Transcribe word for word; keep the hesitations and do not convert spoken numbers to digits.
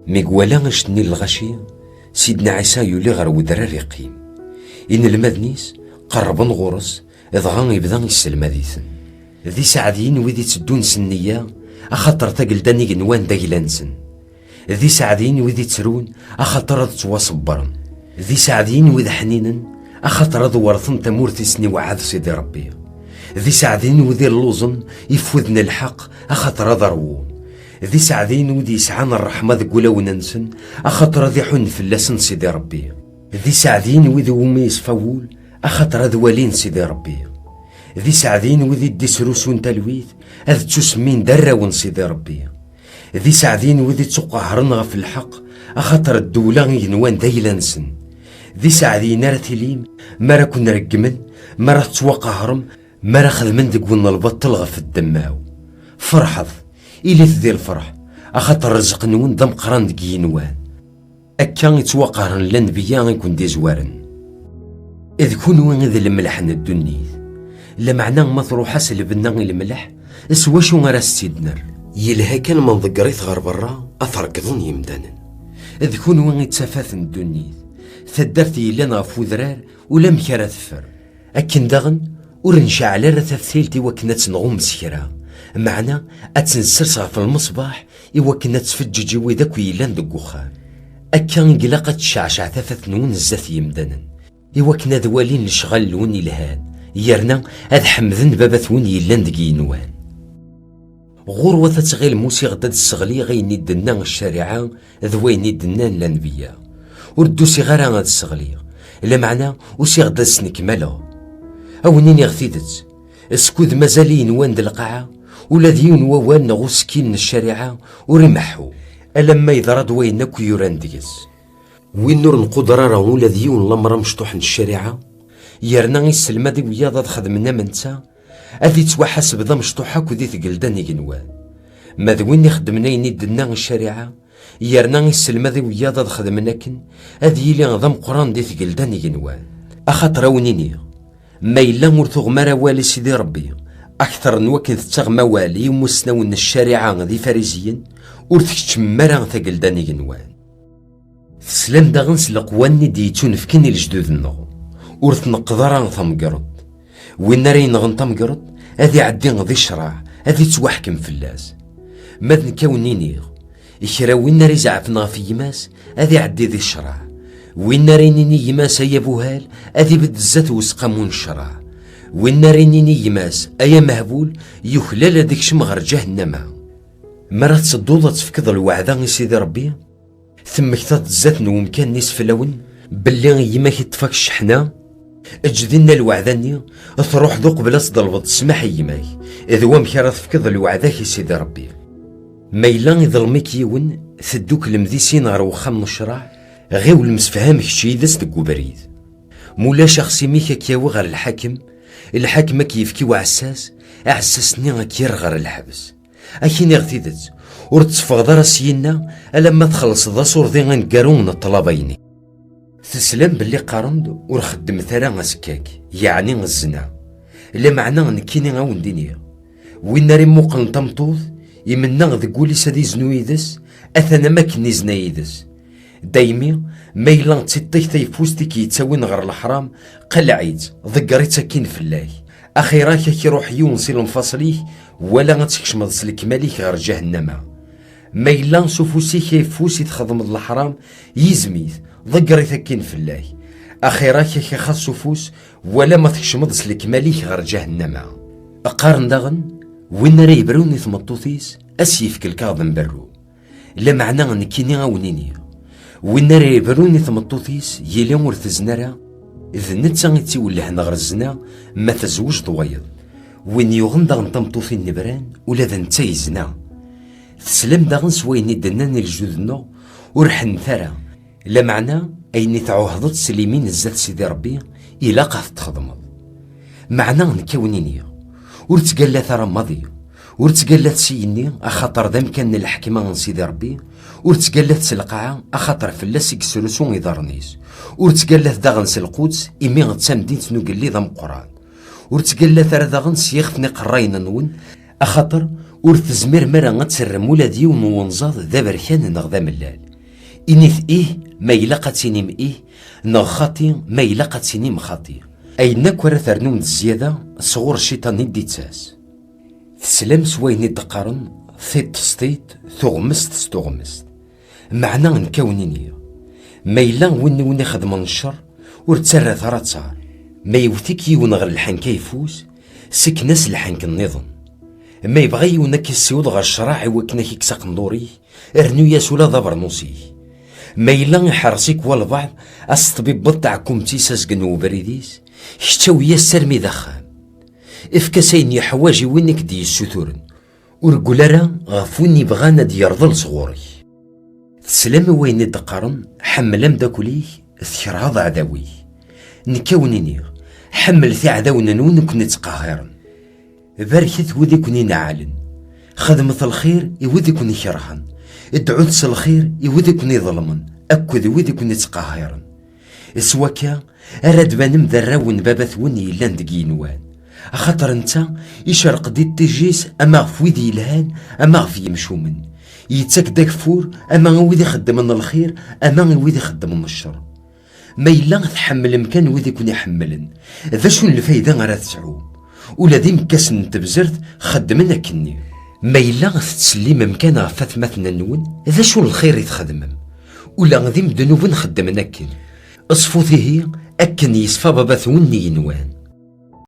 Mi iwala annect-nni n lɣaci, Sidna Ɛisa yuli ɣer wedrar iqqim. Inelmaden-is qerrben ɣur-s, dɣa ibda yesselmad-iten. D iseɛdiyen wid itteddun s nniya, axaṭer tagelda n igenwan d agla-nsen. D iseɛdiyen wid ittrun, axaṭer ad ttwaṣebbren. D iseɛdiyen wid ḥninen, axaṭer ad werten tamurt i sen-iwɛed Sidi Ṛebbi. D iseɛdiyen wid illuẓen ifuden lḥeqq, axaṭer ad ṛwun. D iseɛdiyen wid yesɛan ṛṛeḥma deg wulawen-nsen, axaṭer ad iḥunn fell-asen Sidi Ṛebbi. D iseɛdiyen wid iwumi yeṣfa wul, axaṭer ad walin Sidi Ṛebbi. D iseɛdiyen wid i d-isrusun talwit, ad ttusemmin d arraw n Sidi Ṛebbi. D iseɛdiyen wid ittuqahren ɣef lḥeqq, axaṭer ddewla igenwan d ayla-nsen. D iseɛdiyen ara tilim, mi ara ken-reggmen, mi ara tettwaqahrem, mi ara xedmen deg-wen lbaṭel ɣef ddemma-w. Ferḥet, ilit di lferḥ, axaṭer ṛṛezq-nwen d ameqqran deg yigenwan. Akka i ttwaqahren lanbeyya i ken-d-izwaren. D kunwi i d lemleḥ n ddunit. Lameɛna ma truḥ-as lbenna i lemleḥ, s wacu ara s-tt-id-nerr? Yelha kan ma nḍegger-it ɣer berra, ad t-rekḍen yemdanen. D kunwi i d tafat n ddunit, taddart yellan ɣef udrar, ulamek ara teffer. Akken daɣen, ur nceɛɛel ara taftilt i wakken ad tt-nɣum s kra, meɛna ad tt-nessers ɣef lmeṣbaḥ i wakken ad tfeǧǧeǧ i wid akk yellan deg uxxam. Akka i ilaq ad tceɛceɛ tafat-nwen zdat yemdanen, i wakken ad walin lecɣal-nwen ilhan, yerna ad ḥemden Baba-twen yellan deg yigenwan. Ɣurwat ad tɣilem usiɣ-d ad d-sseɣliɣ ayen i d-tenna ccariɛa d wayen i d-nnan lanbeyya. Ur d-usiɣ ara ad sseɣliɣ, lameɛna usiɣ-d ad snekmaleɣ. A wen-iniɣ tidet, skud mazal igenwan d lqaɛa, ula d yiwen wawal neɣ usekkil n ccariɛa ur imeḥḥu, alamma yeḍra-d wayen akk yuran deg-s. Win ur nquder ara ula d yiwen lamer amecṭuḥ n ccariɛa, yerna isselmad i wiyaḍ ad xedmen am netta, ad ittwaḥaseb d amecṭuḥ akk di tgelda n igenwan. Ma d win ixeddmen ayen i d-tenna ccariɛa, yerna isselmad i wiyaḍ ad xedmen akken, ad yili d ameqqran di tgelda n igenwan. Axaṭer a wen-iniɣ, ma yella ur tuɣem ara awal i Sidi Ṛebbi, akteṛ n wakken tettaɣem awal i imusnawen n ccariɛa d ifariziyen, ur tkeččmem ara tagelda n igenwan. Teslam daɣen s leqwanen i d-yettunefken i lejdud-nneɣ, ur tneqqeḍ ara tamegreḍt. Win ara yenɣen tamegreḍt, ad iɛeddi di ccreɛ, ad ittwaḥkem fell-as. Ma d nekk a wen-iniɣ, kra win ara izeɛfen ɣef gma-s, ad iɛeddi di ccreɛ. Win ara inin i gma-s ay abuhal, ad ibedd zdat useqqamu n ccreɛ. Win ara inin i gma-s ay amehbul, yuklal ad ikcem ɣer ǧahennama. Mi ara tettedduḍ ad tefkeḍ lweɛda i Sidi Ṛebbi, temmektaḍ-d zdat n wemkan n iseflawen belli i gma-k iṭṭef-ak cceḥna, eǧǧ dinna lweɛda-nni, truḥeḍ uqbel ad tḍelbeḍ ssmaḥ i gma-k, d wamek ara tefkeḍ lweɛda-k i Sidi Ṛebbi. Ma yella iḍlem-ik yiwen, tedduklem di sin ɣer wexxam n ccreɛ, ɣiwlem sefham kečč yid-s deg ubrid. Mulac axsim-ik ad k-yawi ɣer lḥakem, lḥakem ad k-yefk i uɛessas, aɛessas-nni ad k-yerr ɣer lḥebs. Ad k-iniɣ tidet, ur d-teffɣeḍ ara syenna alamma txellṣeḍ asurdi aneggaru n ṭṭlaba-inek. Teslam belli qqaren-d ur xeddmet ara asekkak, yeɛni zzna. Lameɛna nekkini a wen-d-iniɣ, win ara imuqlen tameṭṭut, imenna deg wul-is ad iznu yid-s, atan am akken izna yid-s. Daymi, ma yella d tiṭ-ik tayeffust i k-yettawin ɣer leḥram, qleɛ-itt, ḍegger-itt akkin fell-ak. Axir-ak ad k-iruḥ yiwen si lemfaṣel-ik, wala ad tkecmeḍ s lekmal-ik ɣer ǧahennama. Ma yella s ufus-ik ayeffus i txedmeḍ leḥram, yizem-it, ḍegger-it akkin fell-ak. Axir-ak ad k-ixaṣ ufus, wala ma tkecmeḍ s lekmal-ik ɣer ǧahennama. Qqaren daɣen, win ara yebrun i tmeṭṭut-is, ad s-yefk lkaɣeḍ n berru. Lameɛna nekkini a wen-iniɣ, win ara yebrun i tmeṭṭut-is, yili ur tezen ara, d netta i tt-iwellhen ɣer zzna, ma tezweǧ d wayeḍ. Win yuɣen daɣen tameṭṭut-in nebran, ula d netta yezna. Teslam daɣen s wayen i d-nnan i lejdud-nneɣ, ur ḥennet ara. Lameɛna, ayen i tɛuhdeḍ s limin zdat Sidi Ṛebbi, ilaq ad t-txedmeḍ. Meɛna nekk a wen-iniɣ, ur ttgallat ara maḍi, ur ttgallat s igenni, axaṭer d amkan n lḥekma n Sidi Ṛebbi, ur ttgallat s lqaɛa, axaṭer fell-as i yesrusu iḍarren-is, ur ttgallat daɣen s lquds, imi d tamdint n ugellid ameqqran. Ur ttgallat ara daɣen s yixef n iqerrayen-nwen, axaṭer ur tezmirem ara ad terrem ula d yiwen n wenẓaḍ d aberkan neɣ d amellal. Init ih ma ilaq ad tinim ih, neɣ xaṭi ma ilaq ad tinim xaṭi. Ayen akk ara ternum d zzyada, sɣur cciṭan i d-ittas. Teslam s wayen i d-qqaren, tiṭ s tiṭ, tuɣmest s tuɣmest. Meɛna nekk a wen-iniɣ, ma yella win i wen-ixedmen ccer, ur ttarrat ara ttar. Ma yewwet-ik yiwen ɣer lḥenk ayeffus, sken-as lḥenk nniḍen. Ma yebɣa yiwen ad k-issiweḍ ɣer ccṛeɛ i wakken ad k-ikkes aqendur-ik, rnu-yas ula d abernus-ik. Ma yella iḥres-ik walbeɛḍ, as-tbibbeḍ taɛkumt-is azgen n ubrid-is, kečč awi-yas-tt armi d axxam. Efk-as ayen yeḥwaǧ i win i k-d-yessuturen. Ur reggel ara ɣef win yebɣan ad d-yerḍel sɣur-k. Teslam i wayen i d-qqaren, ḥemmel ameddakel-ik, tkerheḍ aɛdaw-ik. Nekk a wen-iniɣ, ḥemmlet iɛdawen-nwen i ken-ittqehhiren. Barket wid i ken-ineɛɛlen. Xedmet lxir i wid i ken-ikerhen. Dɛut s lxir i wid i ken-iḍelmen akked wid i ken-ittqehhiren. S wakka ara d-tbanem d arraw n Baba-twen yellan deg yigenwan. Axaṭer netta icerreq-d iṭij-is ama ɣef wid yelhan ama ɣef yimcumen. Yettak-d ageffur ama i wid ixeddmen lxir ama i wid ixeddmen ccer. Ma yella tḥemmlem kan wid i ken-iḥemmlen, d acu n lfayda ara tesɛum? Ula d imekkasen n tebzert xeddmen akkenni. Ma yella tettsellimem kan ɣef watmaten-nwen, d acu n lxir i txedmem? Ula d imednuben xeddmen akken. Ṣfut ihi, akken yesfa Baba-twen n yigenwan.